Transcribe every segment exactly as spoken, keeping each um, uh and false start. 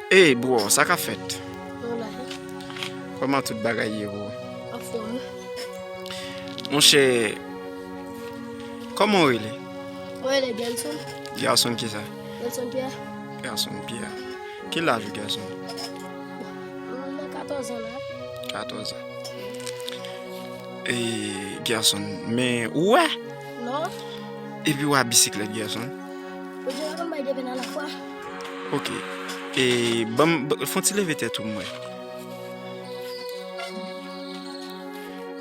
Ey, bro, sa k ap fèt? Kòman tout bagay ye, bro? Anfòm. Monchè, kòman w rele? Mwen rele Gelson. Gelson kisa? Gelson Pierre. Gelson Pierre. Ki laj ou, Gelson? Mwen nan katòz an la. Katòz an. E, Gelson, men ou wè? Non. Epi w a bisiklèt, Gelson? Ou di w konn bay de pen alafwa? Ok. E, ban m, fè yon ti leve tèt ou mwen.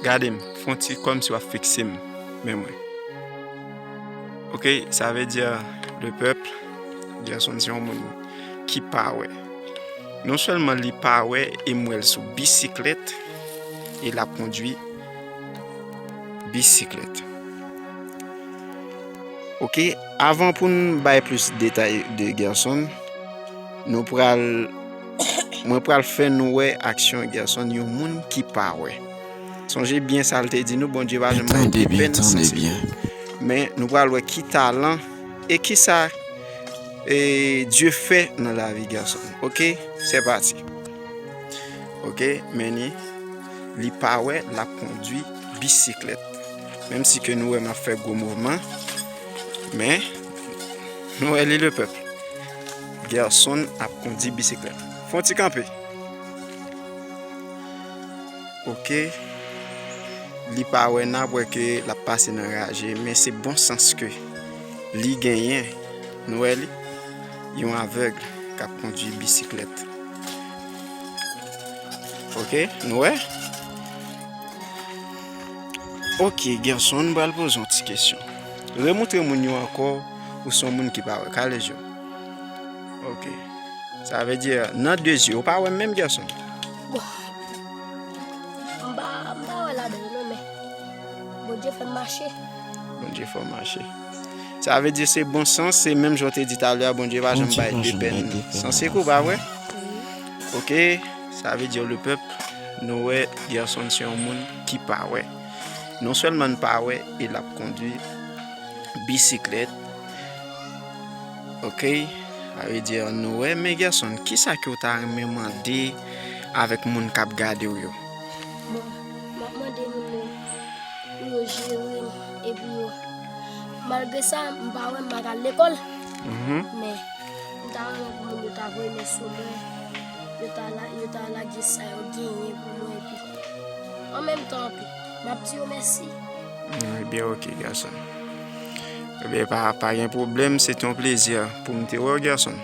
Gade m, fè yon ti kòmsi w ap fikse m, men mwen. Ok, sa vle di, le pèp, Gelson se yon moun ki pa wè. Non sèlman li pa wè, e m wè l sou bisiklèt, e l ap kondwi bisiklèt. Ok, avan pou n bay plis detay de Gelson, nou pral, mwen pral fè nou wè aksyon Gelson, yon moun ki pa wè. Sonje byen sa l te di nou, Bondye pa janm bay de pen san sekou. Men nou pral wè ki talan e ki sa e, Dye fè nan lavi Gelson. Ok, se pati. Ok, men ni, li pa wè l ap kondwi bisiklèt. Menm si ke nou wè m ap fè gwo mouvman, men nou wè li, le pèp. Gelson ap kondwi bisiklèt. Fè yon ti kanpe. Ok. Li pa wè n, ap wè ke l ap pase nan raje, men se bon sans ke li genyen. Nou wè li? Yon avèg k ap kondwi bisiklèt. Ok, nou wè? Ok, Gelson, m pral poze yon ti kesyon. Remoutre moun yo ankò, ou se yon moun ki pa wè. Kale je w. Ok. Sa vle di, nan de zye, ou pa wè menm, Gelson? Bon, m pa, m pa wè ladan yo non, men Bondye fè m mache. Bondye fè w mache. Sa vle di se bon sans, se menm jan w te di talè a, Bondye pa janm bay de pen san sekou, pa vre? Wi. Ok, sa vle di le pèp, nou wè Gelson se yon moun ki pa wè. Non sèlman l pa wè, e l ap kondwi bisiklèt. Ok, sa vle di nou wè, men Gelson, kisa ke w ta renmen mande avèk moun k ap gade w yo? Bon, m ap mande moun yo pou yo jere m, epi yo, malgre sa, m pa wè m pa ka al lekòl, men m ta renmen pou moun yo ta voye men sou mwen, yo ta la, yo ta lage sa yo genyen pou mwen, epi an menm tan tou, m ap di yo mèsi. Ebyen, ok, Gelson. Ebyen, pa, pa gen pwoblèm, se te yon plezi pou m te wè w, Gelson.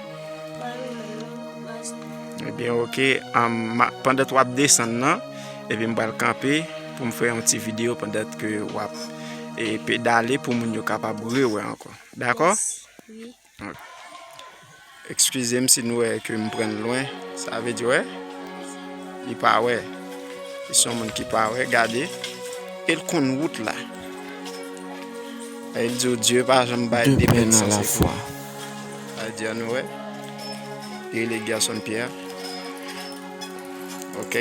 Ebyen, ok, um, ma, pandan w ap desann nan, epi m pral kanpe pou m fè yon ti videyo pandan ke w ap, e, pedale pou moun yo kapab rewè ankò. Dakò? Wi. Ok. Eskize m si nou wè ke m pran l lwen. Sa vle di, wè, li pa wè. Li se yon moun ki pa wè, gade. E l konn wout la. E l di w, Dye pa janm bay de pen san sekou. Sa vle di, nou wè. Li rele Gelson Pierre. Ok.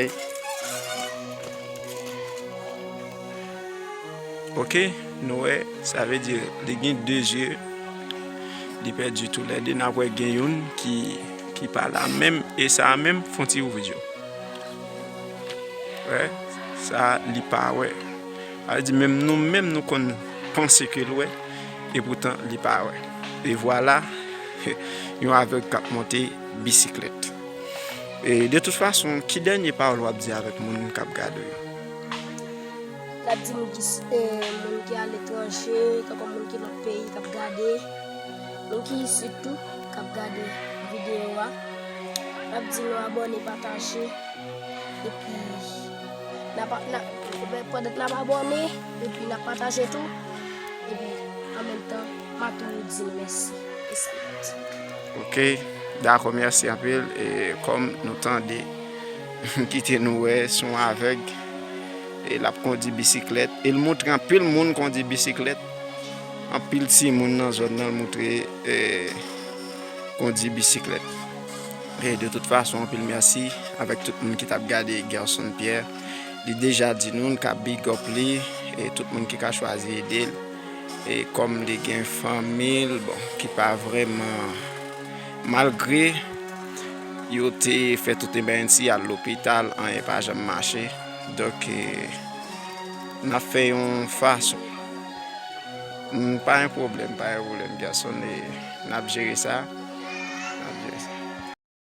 Ok, nou wè, sa vle di li gen de zye, li pèdi toulède, n ap wè gen youn ki, ki pa la menm, e sa a menm, fè yon ti ouvri je w. Wè, sa a, li pa wè. Sa vle di menm nou menm, nou konn panse ke l wè, e poutan li pa wè. E vwala, yon avèg k ap monte bisiklèt. E de tout fason, ki dènye pawòl w ap di avèk moun k ap gade w yo? N ap di moun ki, e, moun ki aletranje, tankou moun ki lòt peyi k ap gade, moun ki isit tou k ap gade videyo a. N ap di nou abòne, pataje, epi n ap, n ap, pandan n ap abòne, epi n ap pataje tou, epi an menm tan, m a tou di nou mèsi. E sa m ap di. Ok, dakò, mèsi anpil. E kòm nou tande, kite nou wè, se yon avèg. E l ap kondi bisiklèt. E l montre anpil moun kondi bisiklèt. Anpil timoun nan zòn nan, l montre, e, kondi bisiklèt. E de tout fason, anpil mèsi avèk tout moun ki t ap gade Gerson Pierre. Li deja di nou, n ka big up li, e tout moun ki ka chwazi ede l. E kòm li gen fanmi l, bon, ki pa vrèman, malgre Yo te fè tout ebyen ti al lopital, anyen pa janm mache. Donk, e, n ap fè yon fason. M, pa yon pwoblèm, pa yon pwoblèm, Gerson, e n ap jere sa. N ap jere sa.